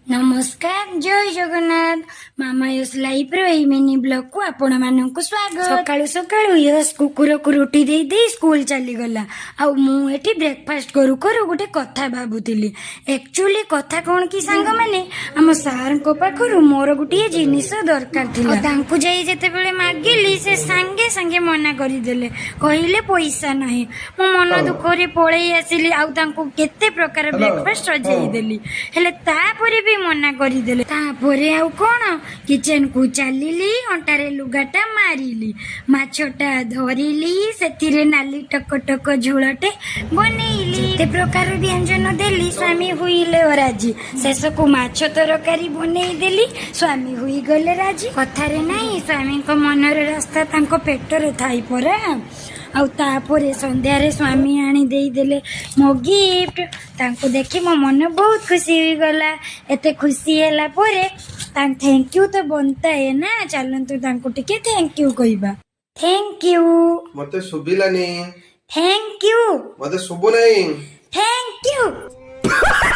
ନମସ୍କାର, ଜୟ ଜଗନ୍ନାଥ। ମାମା ୟସ୍ ଲାଇଫର ଏଇ ମିନି ବ୍ଲଗକୁ ଆପଣମାନଙ୍କୁ ସ୍ୱାଗତ। ସକାଳୁ ସକାଳୁ ୟସ୍ କୁକୁରକୁ ରୁଟି ଦେଇ ଦେଇ ସ୍କୁଲ ଚାଲିଗଲା ଆଉ ମୁଁ ଏଠି ବ୍ରେକଫାଷ୍ଟ କରୁ କରୁ ଗୋଟେ କଥା ଭାବୁଥିଲି। ଆକ୍ଚୁଆଲି କଥା କଣ କି ସାଙ୍ଗମାନେ, ଆମ ସାର୍ଙ୍କ ପାଖରୁ ମୋର ଗୋଟିଏ ଜିନିଷ ଦରକାର ଥିଲା। ଆଉ ତାଙ୍କୁ ଯାଇ ଯେତେବେଳେ ମାଗିଲି, ସେ ସାଙ୍ଗେ ସାଙ୍ଗେ ମନା କରିଦେଲେ। କହିଲେ ପଇସା ନାହିଁ। ମୁଁ ମନ ଦୁଃଖରେ ପଳେଇ ଆସିଲି ଆଉ ତାଙ୍କୁ କେତେ ପ୍ରକାର ବ୍ରେକଫାଷ୍ଟ ସଜେଇ ଦେଲି, ହେଲେ ତାପରେ ବି ମନା କରିଦେଲେ। ତାପରେ ଆଉ କଣ, କିଚେନକୁ ଚାଲିଲି, ଅଣ୍ଟାରେ ଲୁଗାଟା ମାରିଲି, ମାଛଟା ଧରିଲି, ସେଥିରେ ନାଲି ଟକ ଟକ ଝୋଳଟେ ବନେଇଲି, ଯେତେ ପ୍ରକାର ବ୍ୟଞ୍ଜନ ଦେଲି, ସ୍ୱାମୀ ହୋଇଲେ ରାଜି। ଶେଷକୁ ମାଛ ତରକାରୀ ବନେଇ ଦେଲି, ସ୍ୱାମୀ ହୋଇଗଲେ ରାଜି। କଥାରେ ନାହିଁ, ସ୍ୱାମୀଙ୍କ ମନର ରାସ୍ତା ତାଙ୍କ ପେଟରେ ଥାଇ ପରା। ଆଉ ତାପରେ ସନ୍ଧ୍ୟାରେ ସ୍ୱାମୀ ଆଣି ଦେଇଦେଲେ ମୋ ଗିଫ୍ଟ। ତାଙ୍କୁ ଦେଖି ମୋ ମନ ବହୁତ ଖୁସି ହୋଇଗଲା। ଏତେ ଖୁସି ହେଲା ପରେ ତାଙ୍କ thank you ତ बनता है ନା। ଚାଲନ୍ତୁ, ତାଙ୍କୁ ଟିକେ thank you କହିବା। Thank you. ମତେ ଶୁଭିଲାନି। Thank you. ମତେ ଶୁଭୁ ନାହିଁ। Thank you.